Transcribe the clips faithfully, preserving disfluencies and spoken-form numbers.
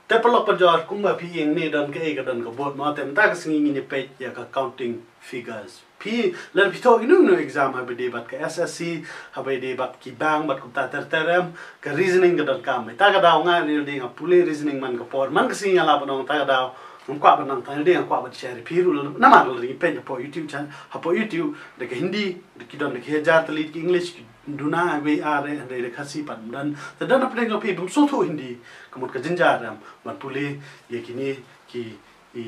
Te paralok parajor, kumba phi ïeng ne don kaei ka don ka bud mo, te mynta ka sngi ngin ïa peit ïa ka counting figures. Phi, lada phi thoh ïa kino kino exam, haba ïadei bad ka S S C, haba ïadei bad ki bank, bad kumta ter ter, em, ka reasoning ka donkam. Mynta ka daw nga ruh dei nga pule reasoning man ka por, man ka sngi nga lah ban ong mynta ka daw ngam kwah ban nang tang, dei nga kwah ban share ïa phi ruh, namar lada ngi peit hapoh YouTube channel, hapoh YouTube, da ka Hindi, da ki don da ki hajar tylli, da ki English, ki duna wei ar, eh, hynrei da ka Khasi pat ym don. Te don hapdeng jong phi bym sngewthuh Hindi, ka mut ka jynjar, em, ban pule ïa kine ki, i,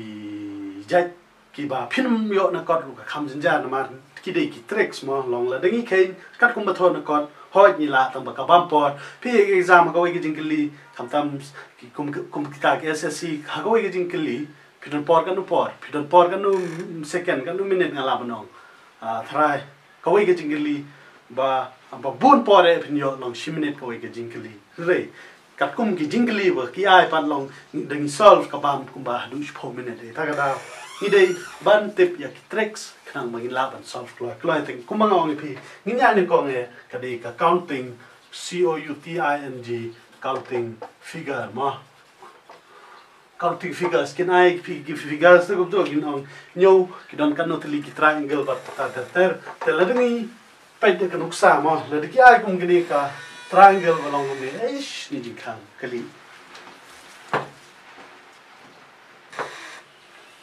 jait kiba phin ym ïoh na kot ruh ka kham jynjar, namar ki dei ki tricks mo. Long lada ngi kheiñ katkum ba thoh na kot, hooid ngi lah, tang ba ka bam por. Phi ïa exam ha kawei ka jingkylli, khamtam ki kum, kum kita ki S S C, ha kawei ka jingkylli phi don por katno por, phi don por katno second, katno minute, nga lah ban ong, ah, tharai kawei ka jingkylli ba, ba bun por eh phin ïoh long shi minit kawei ka jingkylli. Hynrei katkum ki jingkylli ba ki ai pat, long da ngi solve ka bam kumba haduh shiphew minit eh. Ta ka daw ngi dei ban tip ïa ki tricks khnang ba ngin lah ban solve kloi kloi. Te kumba nga ong ïa phi, ngin ïa nyngkong eh, ka dei ka counting, C O U T I N G, counting figure mo. Counting figures, kin ai phi ki figures te kumto, kin ong hynñiew ki don katno tylli ki triangle bad kumta ter ter. Te lada ngi peit da ka nuksa mo, lada ki ai kum kine ka triangle ba long kumne, eish, ngi jingkhang kali.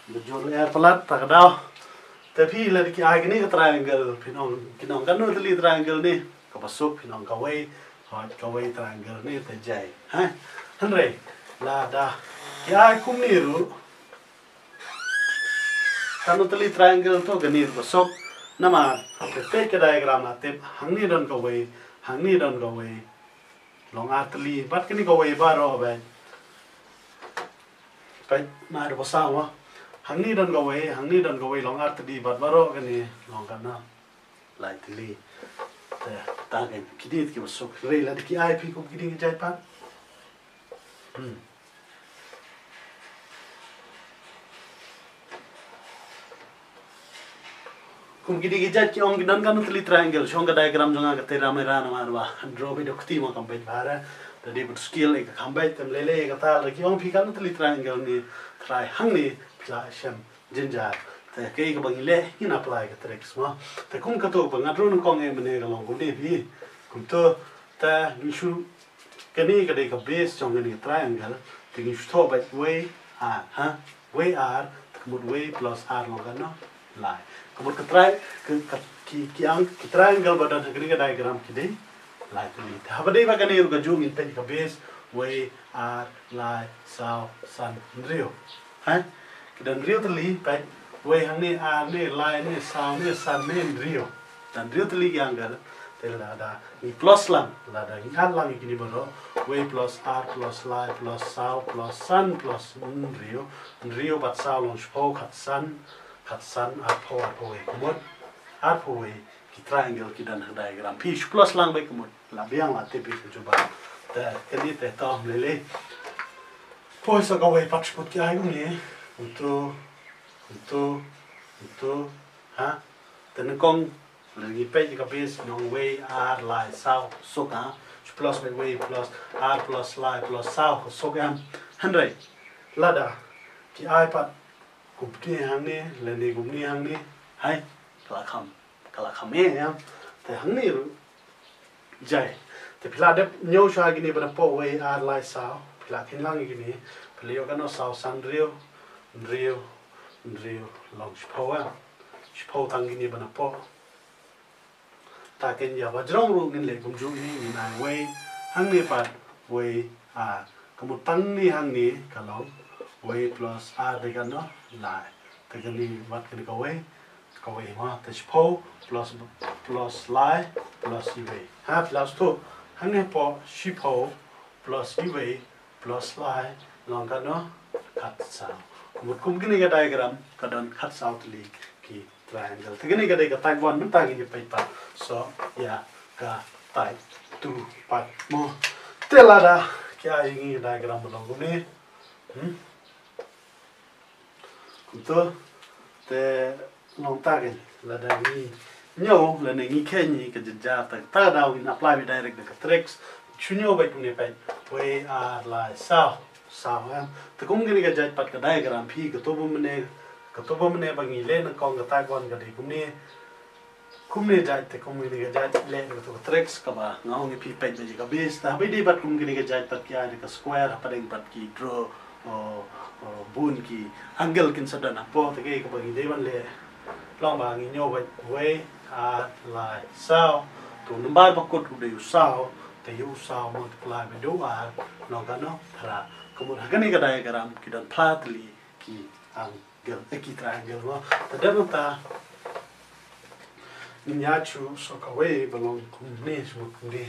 Ba jur lyer palat, ta ka daw. Te phi, lada ki ai kine ka triangle, phin ong, kin ong katno tylli triangle ne, kaba suk, phin ong kawei, hooid kawei triangle ne te jai. Ha? Hynrei lada ki ai kumne ruh, katno tylli triangle, to kane ruh ba suk. Namar peit ka diagram la tip, hangne don kawei, hangne don kawei, long ar tylli, bad kane kawei baroh, bad peit, na ruh ba saw mo. Hangne don kawei, hangne don kawei, long ar tylli, bad baroh kane long katno, lai tylli. Te ta kein, kine kiba suk. Hynrei lada ki ai phi kum kine ki jait pat, hmm, kum kine ki jait, ki ong ki don katno tylli triangle. Shong ka diagram jong nga ka tei ram ïa ra, namar ba draw beit da kti mo, kam beit bha re. Te dei bad skill eh ka kham beit, te ym lei lei eh ka tal. Te ki ong phi katno tylli triangle ne, tharai hangne phi la shem jynjar. Te kaei kaba ngi leh, ngin apply ka tricks mo. Te kum kato ba nga draw nyngkong eh mynne ka long kumne phi. Kumto, te ngi shu, kane ka dei ka base jong kane ka triangle. Te ngi shu thoh beit wei ar, ha? Wei ar, te ka mut wei plus ar long katno? Lai. Ka mut ka tri-, ka, ka, ki, ki ang, ki triangle ba don ha kane ka diagram ki dei lai tylli. Te haba dei ba kane ruh kajuh, ngin peit ka base, wei, ar, lai, saw, san, hynriew. Ha? Ki don hynriew tylli, peit. Wei hangne, ar ne, lai ne, saw ne, san ne, hynriew. Don hynriew tylli ki angle. Te lada ngi plus lang, lada ngi add lang ïa kine baroh, wei plus ar plus lai plus saw plus san plus hynriew, hynriew bad saw long shiphew, khatsan, khatsan arphew, arphew wei. Ka mut arphew wei ki triangle ki don ha diagram. Phi shu plus lang beit, ka mut la biang la tip ïa ka jubab. Te kane te to, ym lei lei. Poi sa kawei pat, shu put ki ai kumne. Kumto, kumto, kumto. Ha? Te nyngkong, lada ngi peit ïa ka base, nong wei, ar, lai, saw, suk, ha? Shu plus beit wei plus ar plus lai plus saw, suk em. Hynrei lada ki ai pat kumne hangne, lane kumne hangne, hai, ka la kham, ka la kham eh, em. Te hangne ruh jai. Te phi la dep ñiew shuwa kine ba napoh, wei, ar, lai, saw, phi la kheiñ lang ïa kine, phi la ïoh katno? Saw san hynriew, hynriew, hynriew, long shiphew, em. Shiphew tang kine ba napoh. Ta kein, ïa ba jrong ruh ngin leh kumjuh hi, ngin ai wei hangne pat, wei, ar. Ka mut tang ne hangne ka long wei plus ar dei katno? Lai. Te kane, wat kane kawei, kawei mo, te shiphew plus, plus lai plus iwei. Ha, plus two. Hangne hapoh shiphew plus iwei plus lai long katno? Khatsaw. Ka mut kum kane ka diagram ka don khatsaw tylli ki triangle. Te kane ka dei ka type one, mynta ngin ïa peit pat, so, ïa ka type two pat mo. Te lada ki ai ïa ngi diagram ba long kumne. Hmm? Kumto, te long ta kein, lada ngi ñiew, lada ngi kheiñ ïa ka jynjar, ta, ta daw ngin apply beit direct da ka tricks. Shu ñiew beit kumne, peit. Wei, ar, lai, saw. Saw, em. Te kum kane ka jait pat ka diagram phi, kato ba mynne, kato ba mynne ba ngi leh nyngkong ka type one ka dei kumne. Kumne jait, te kum kane ka jait leh kato ka tricks kaba nga ong ïa phi, peit da ka base. Te haba dei pat kum kane ka jait pat ki ai da ka square, hapdeng pat ki draw, o, o, bun ki angle kin sa don hapoh, te kaei kaba ngi dei ban leh. Long ba ngi ñiew beit wei, ar, lai, saw. Te u nambar ba kut u dei u saw, te ïa u saw multiply bad u ar, long katno, phra. Ka mut ha kane ka diagram ki don phra tylli ki angle, eh, ki triangle mo. Te dep nangta ngin ïa shu shu kawei ba long kumne, shu mut kumne.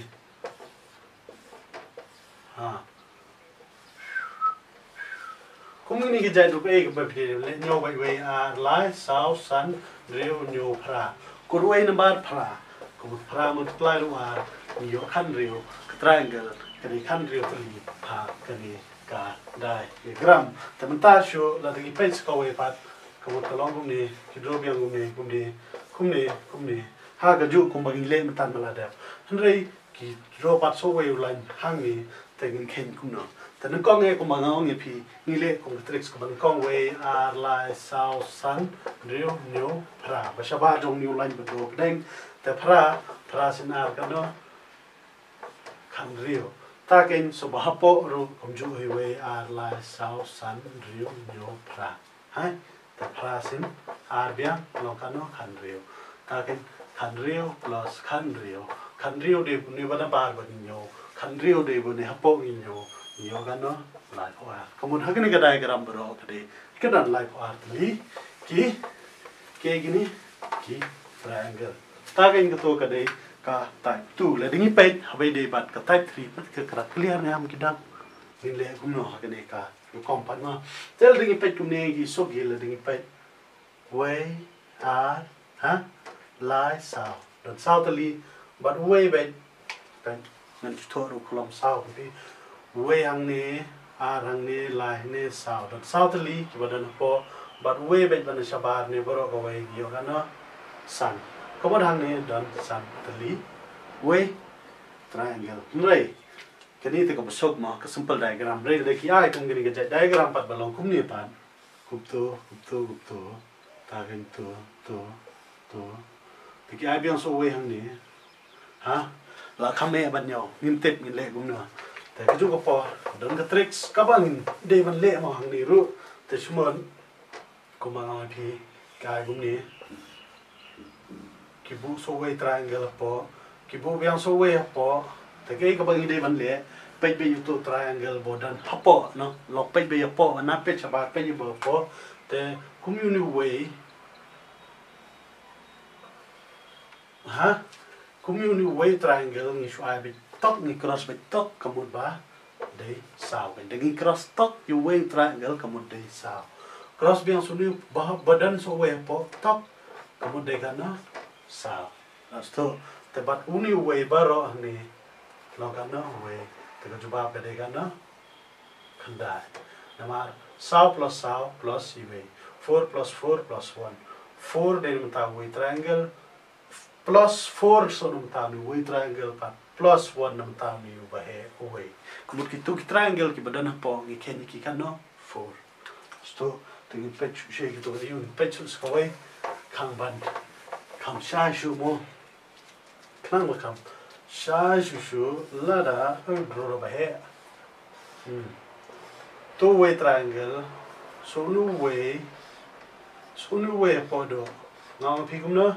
Ha. Kum kine ki jait ruh, eh, kaba phi leh, ñiew beit wei, ar, lai, saw, san, hynriew, hynñiew, phra. Kut wei nambar phra. Ka mut phra multiply da u ar, ngi ïoh khathynriew. Ka triangle ka dei khathynriew tylli ha kane ka diagram. Te mynta shuh lada ngi peit sa kawei pat, ka mut ka long kumne, ki draw biang kumne, kumne, kumne, kumne. Ha kajuh kumba ngi leh mynta ma la dep. Hynrei ki draw pat sa uwei u line hangne, te ngin kheiñ kumno. Te nyngkong eh kumba nga ong ïa phi, ngi leh kum ka tricks kumba nyngkong, wei, ar, lai, saw, san, hynriew, hynñiew, phra. Ba shabar jong une u line ba draw pdeng. Te phra, phra sien ar katno, khathynriew. Te keiñ sa ba hapoh ruh kumjuh hi, wei, ar, lai, saw, san, hynriew, hynñiew, phra. Hai, te phra sien ar biang long katno, khathynriew. Te keiñ khathynriew plus khathynriew. Khathynriew dei bun ne ba na bar ba ngi ñiew. Khathynriew dei bun ne hapoh ngi ñiew. Ngi ïoh katno, laiphew ar. Ka mut ha kane ka diagram baroh ka dei, ka don laiphew ar tylli ki, ki kine ki triangle. Te keiñ kato ka dei ka type two. Lada ngi peit haba dei pat ka type three pat ka kra clear ne em ki dang. Ngin leh kumno ha kane ka rukom pat mo. Te lada ngi peit kumne, ngi suk ïa lada ngi peit. Wei, ar, ha? Lai, saw. Don saw tylli, bad wei beit. Kan, ngan shu thoh ruh kolom saw kumne. Wei hangne, ar hangne, lai hangne, saw. Don saw tylli kiba don hapoh, bad wei beit ba na shabar ne baroh kawei, ngi ïoh katno, san. Ka mut hangne don san tylli wei triangle. Hynrei kane te kaba suk mo, ka simple diagram. Hynrei lada ki ai kum kane ka jait diagram pat ba long kumne pat. Kumto, kumto, kumto. Te keiñ to, to, to. Te ki ai biang sa uwei hangne. Ha? La kham eh ban ñiew. Ngim tip, ngin leh kumno. Te kajuh ka por, don ka tricks kaba ngin dei ban leh mo hangne ruh. Te shu mon, kumba nga ong ïa phi, ki ai kumne. Ki buh sa uwei triangle hapoh, ki buh biang sa uwei hapoh. Te kaei kaba ngi dei ban leh, peit beit ïa uto u triangle ba don hapoh, no? Long peit beit hapoh, na peit shabar, peit beit hapoh. Te kum ïa une uwei, ha? Kum ïa une uwei u triangle ngi shu ai beit tok, ngi cross beit tok, ka mut ba dei saw. Lada ngi cross tok ïa uwei u triangle, ka mut dei saw. Cross biang sa une ba, ba don sa uwei hapoh tok, ka mut dei katno, saw. Last two. Te bad une uwei baroh hangne long katno, uwei. Te ka jubab ka dei katno, khyndai. Namar saw plus saw plus uwei. Four plus four plus one. Four dei na bynta uwei u triangle. Plus four sa na bynta une uwei u triangle pat. Plus one na bynta une uba heh uwei. Ka mut kito ki triangle kiba don hapoh ngi kheiñ ïa ki katno, four. Sto, te ngin peit shuh shuh kito, ngin peit shuh sa kawei. Khnang ban kham shai shuh mo. Khnang ba kham shai shuh shuh lada u draw ba heh. Hmm. To uwei u triangle, sa une uwei, sa une uwei hapoh doh. Nga ong ïa phi kumno?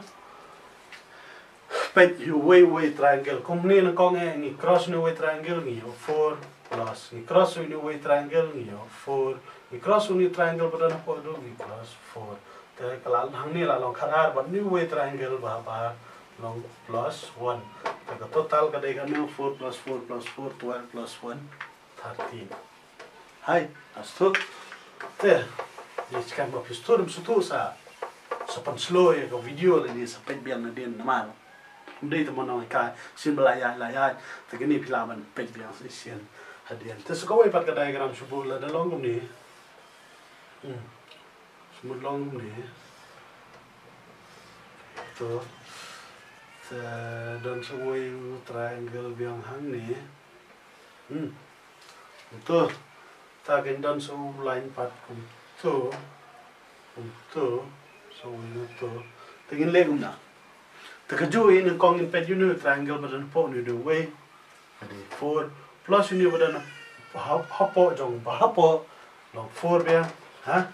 Peit ïa uwei uwei u triangle. Kumne nyngkong eh, ngi cross une uwei u triangle ngi ïoh four plus. Ngi cross une uwei u triangle ngi ïoh four. Ngi cross une u triangle ba don hapoh doh ngi cross four. Te ka la hangne la long khatar bad une uwei u triangle ba, ba long plus one. Te ka total ka dei katno, four plus four plus four, twelve plus one, thirteen. Hai, ast. Te, ïa, skhem ba phi sngewthuh, sngewthuh sa, sa pynslow ïa ka video lane sa peit biang nadien namar ym dei te mo nang ka sien ba la ïaid, la ïaid. Te kane phi lah ban peit biang sa shisien hadien. Te sa kawei pat ka diagram shu buh lada long kumne. Hmm. Shu mut long kumne. To. Te don sa uwei u triangle biang hangne. Hmm. To. Ta kan don sa u line pat kumto, kumto, sa u line to. Te ngin leh kumno? Te kajuh hi nyngkong ngin peit ïa une u triangle ba don hapoh, une u dei uwei. Ka dei four plus une ba don ha, hapoh jong, ba hapoh long four biang. Ha?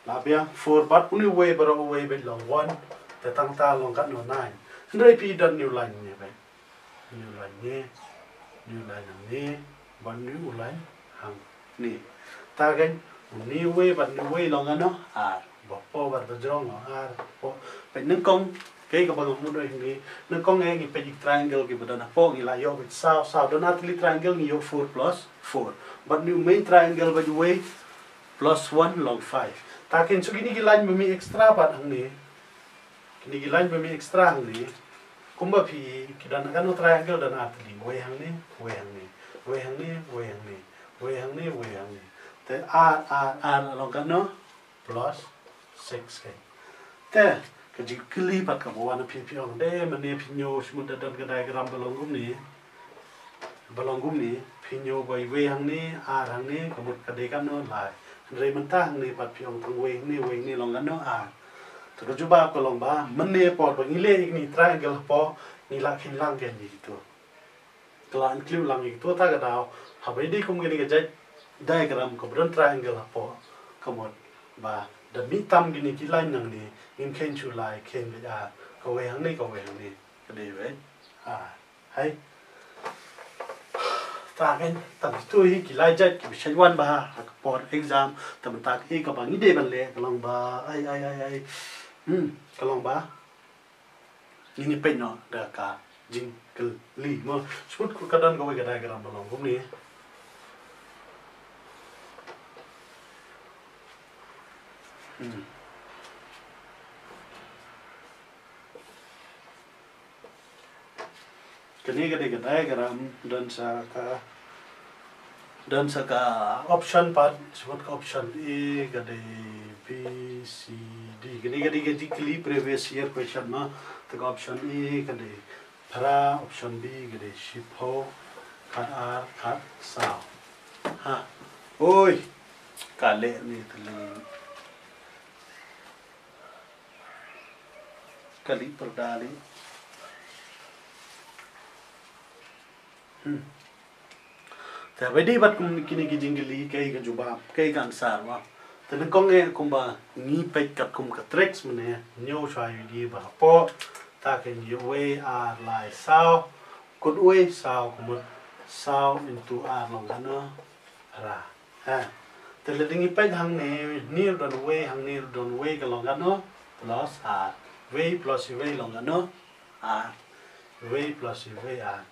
Lah biang four bad une uwei baroh uwei bad long one. Te tang ta long katno? Nine. Hynrei phi don une u line ne bad une u line ne, une u line hangne, bad une u line hangne. Ta kan, une uwei bad une uwei long katno? Ar. Ba hapoh bad ba jrong long ar. Hapoh. Peit nyngkong, kaei kaba nga mut hangne. Nyngkong eh ngi peit ïa ki triangle kiba don hapoh, ngi la ïoh bad saw, saw. Don ar tylli triangle ngi ïoh four plus four. Bad une u main triangle bad uwei plus one long five. Ta kan shu kine ki line ba mih extra pat hangne. Kine ki line ba mih extra hangne. Kumba phi, ki don katno triangle, don ar tylli. Uwei hangne, uwei hangne. Uwei hangne, uwei hangne. Uwei hangne, uwei hangne. Te ar, ar, ar long katno? Plus six kan. Te ka jingkylli pat kaba wan ha phi, phi ong, dei mane phi ñiew, shu mut da don ka diagram ba long kumne. Ba long kumne, phi ñiew ba uwei hangne, ar hangne, ka mut ka dei katno? Lai. Hynrei mynta hangne pat phi ong tang uwei hangne, uwei hangne long katno? Ar. Te ka jubab ka long ba mynne por ba ngi leh ïa kine ki triangle hapoh, ngi la kheiñ lang kein ïa kito. Ka la include lang ïa kito. Ta ka daw, haba ïadei kum kane ka jait diagram kaba don triangle hapoh, ka mut ba da mih tam kine ki line nangne, ngim kheiñ shuh lai, kheiñ beit ar. Kawei hangne, kawei hangne. Ka dei beit ar. Hai. Ta kan, tang kito hi ki lai jait kiba shait wan bha ha ka por exam. Te mynta kaei kaba ngi dei ban leh ka long ba, ai, ai, ai, ai. Hmm, ka long ba ngin ïa peit noh da ka jingkylli mo. Shu mut ka don kawei ka diagram ba long kumne. Hmm. Kane ka dei ka diagram, don sa ka, don sa ka option pat, shu mut ka option A, ka dei B, C, D. Kane ka dei ka jingkylli previous year question mo. Te ka option A ka dei phra, option B ka dei shiphew, khatar, khatsaw. Ha. Oi. Ka leh ne te leh. Ka leh pyrda leh. Hmm. Te ba dei bad kum kine ki jingkylli, kaei ka jubab, kaei ka answer mo. Te nyngkong eh kumba ngi peit katkum ka tricks mynne, ñiew shuwa ïa u dei ba hapoh, ta kan ïa uwei, ar, lai, saw, kut uwei, saw, ka mut saw into ar long katno? Phra. Ha. Te lada ngi peit hangne, hangne ruh don uwei, hangne ruh don uwei, ka long katno? Plus ar. Uwei plus uwei long katno? Ar. Uwei plus uwei ar.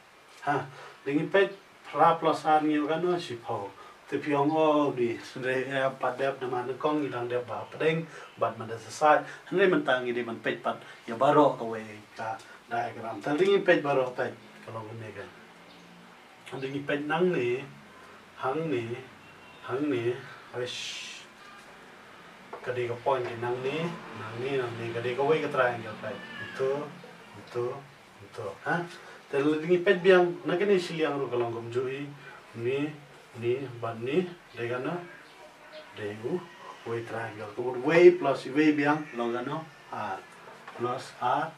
Ha. Lada ngi peit phra plus ar ngi ïoh katno? Shiphew. Te phi ong o di, hynrei eh pat dep namar nyngkong ngi dang dep ba pdeng bad mynta sa sait. Hynrei mynta ngi dei ban peit pat ïa baroh kawei ka diagram. Te lada ngi peit baroh peit ka long kumne kan. Hynrei ngi peit nangne, hangne, hangne, aish. Ka dei ka point ka nangne, nangne, nangne, ka dei kawei ka triangle peit. Ito, ito, ito. Ha? Te lada ngi peit biang, na kane shiliang ruh ka long kumjuh hi, ni, ni, bad ni, dei katno? Dei u, uwei triangle. Ka mut uwei plus uwei biang, long katno? Ar. Plus ar,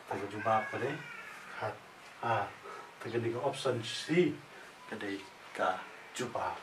te ka jubab ka dei khat. Ah, te kane ka option C ka dei ka jubab.